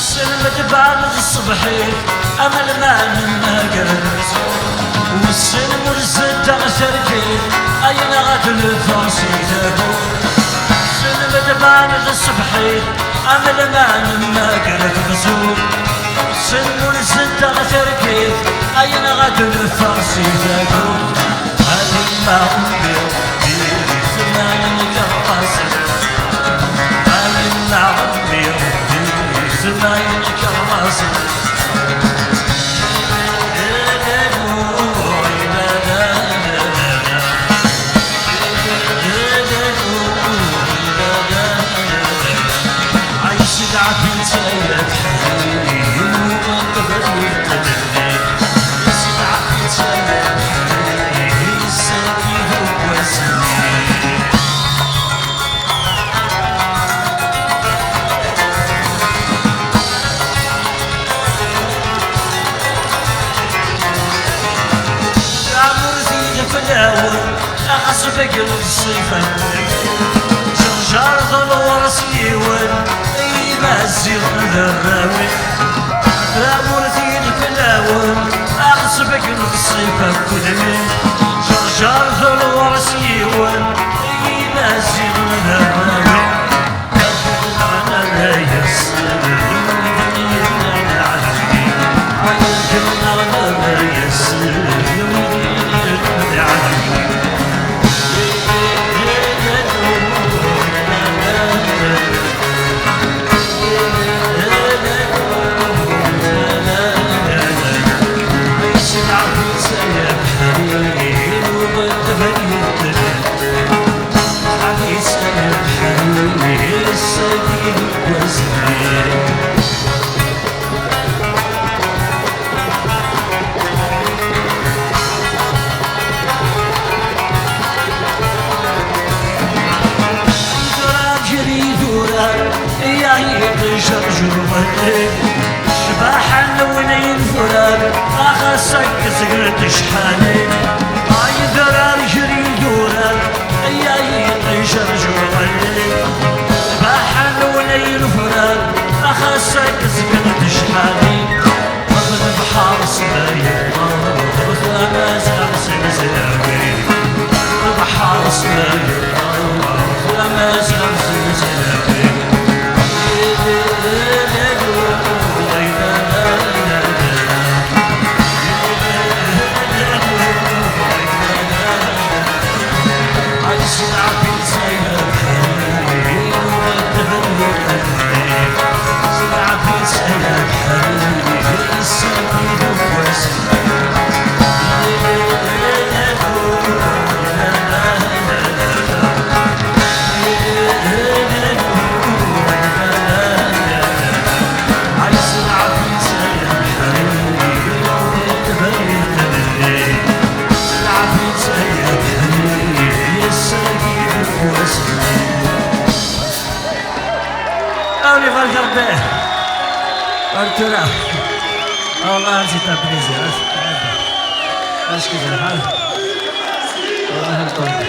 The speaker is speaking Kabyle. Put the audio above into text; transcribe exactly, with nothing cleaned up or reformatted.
Selmed baɛd ṣṣbeḥ-ik, amalma nemmager. Wissen ur zeddeɣ targit, ayen ɣad neffeɣ si tagut. Selmed baɛd ṣṣbeḥ-ik, amalma nemmager tebzut. Wissen ur zeddeɣ targit, ayen ɣad neffeɣ si tagut. Alimma Ṛebbi di semma-nnek rraẓ. Alimma Ṛebbi di semma-nnek rraẓ. Tamurt-ik fell-awen, aɣasbeg n ṣṣifa-nnek. Ǧerǧer d lwers yiwen, i Imaziɣen d arraw-ik. Tamurt-ik fell-awen, aɣasbeg n ṣṣifa n wudem-ik. Ǧerǧer d lwers yiwen, i Imaziɣen d arraw-ik. Cbaḥa n win yenfuran, axas akk zgret cḥani. Ay drar ger idurar, ay ay iṭij rǧu ɣalli. Cbaḥa n win yenfuran, axas akk zgret cḥani. Lebḥer s ma yeṭṭer, ɣef Amaziɣ s imezrawen. Lebḥer s ma yeṭṭer, ɣef Amaziɣ s imezrawen. Allez, va le garder. Artura. والله c'est un plaisir. Excusez-moi. والله الكل.